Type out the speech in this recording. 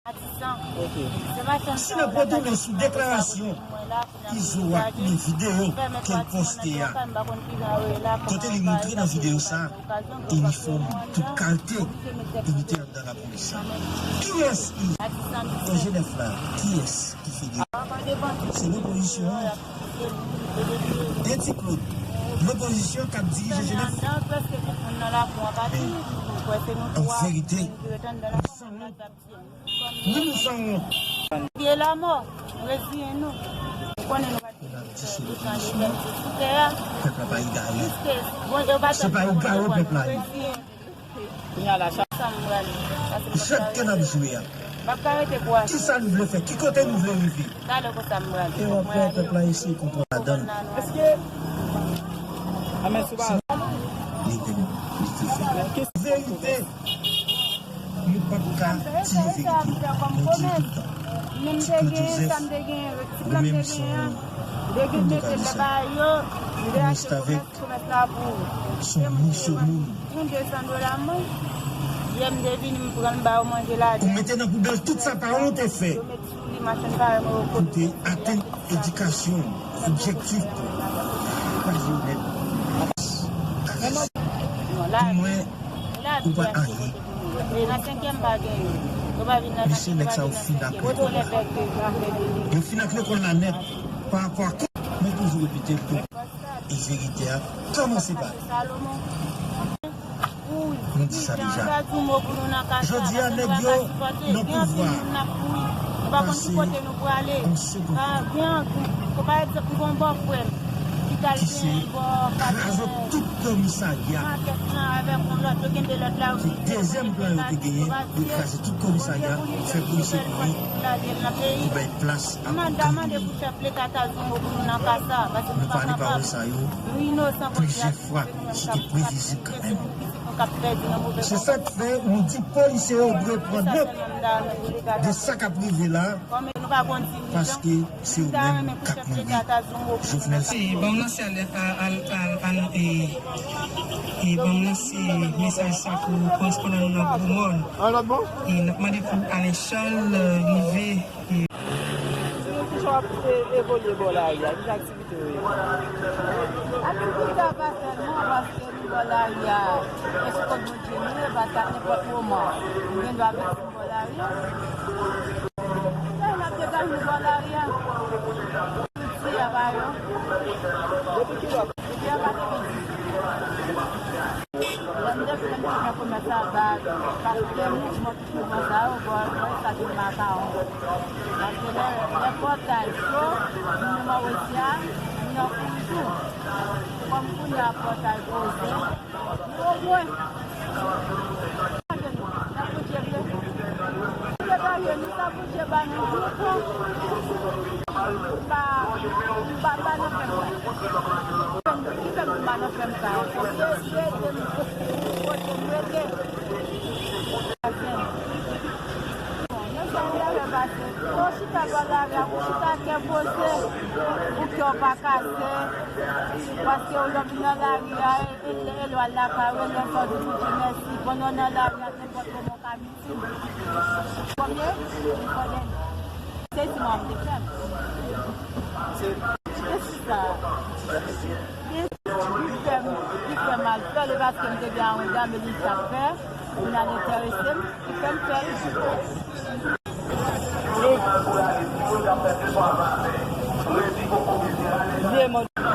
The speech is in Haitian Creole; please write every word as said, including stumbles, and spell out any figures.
Si n ap retounen sou deklarasyon Izo a, nan videyo ke l poste a, kote li montre nan videyo sa a, inifòm tout kalte militè anndan lapolis la. Kiyès Izo? Nan Jenèf la, kiyès ki figire? Se lopozisyon an. E Ti Claude, lopozisyon k ap dirije Jenèf? Men, an verite, Ni nou san wont. Vye lanmò, reziyen nou. Konnen nou pa t gen lòt sou tè a. Pèp la pa egare. Se pa egare pèp la ye. Jwèt ke n ap jwe a. Kisa nou vle fè? Ki kote nou vle rive? E w ap wè pèp la eseye konprann ladan l. Li te, li te fè. Verite. Nou p ap ka tiye verite. Nou di l toutan. Ti Claude Joseph, li menm se yon, kòman nou ka di sa? Yon restavèk, se yon mouso moun. Ou mete nan poubèl tout sa paran w te fè. Ou te atenn edikasyon, objektif pou w. Pa jwe onèt. Pou mwen, ou pa anyen. Mesye, nèg sa yo fin ak lekòl la. Yo fin ak lekòl la nèt. Pa rapò a, mwen toujou repete l, e verite a kòmanse pa Nou di sa deja. Jodi a, nèg yo nan pouvwa pase yon segonn. Ki se kraze tout komisarya. Se dezyèm plan yo te genyen, yo kraze tout komisarya, fè polisye kouri pou bay plas a gang yo. Nou pale pawòl sa yo plizyè fwa, se te previzib kanmenm. Se sa k fè nou di polisye yo dwe pran nòt de sa k ap rive la, paske se yo menm k ap mouri. Jovenel. E, ban m lanse al, al, al, al, e, e, ban m lanse mesaj sa pou korespondan nou nan Gwo Mòn. E, n ap mande pou Alain Charles, e, rive, e. Sinon, kijan w ap, e, evolye bò lari a? Ki aktivite w ye? Aktivite a pa tèlman, paske nou bò lari a, e sou kont Bondye nou ye, paske a nenpòt moman, nou gen dwa viktim bò lari a. Sa, n ap degaje nou bò lari a. Zouti a pa yo. Depi kilè? Depi anvan de mil dis. Lè m te fè, m te fè komès a baz, paske mouvman, tout mouvman sa yo, bò, bò estad Makawon. Paske lè, lè pòtay cho, moun nan Mawoti a, moun nan kouri tou. Kòm kounye a pòtay poze, nou omwen. N ap Bondye vle. Bondye pa vle, nou sa Bondye ba nou. M pa, m pa, m pa nan fè m sa. Ki fè m, ki fè m pa nan fè m sa? Bondye, Bondye ede m. Bondye ede m rete. Bon, men sa m ta fè pase. Lè w chita bò lari a, pou w chita kè poze, pou kè w pa kase, paske w lè w vin nan lari a, e, e, e lè w al lakay ou, e lè w sòti pou di mèsi. Pandan w nan lari a, nenpòt moman w ka viktim. Konbyen? Yon fò dènye. Seziman m te fè m. Se, se sa. Ki fè m, ki fè m al fè l, e paske m te gen yon dam, e li t ap fè, moun al enterese m, ki fè m fè l.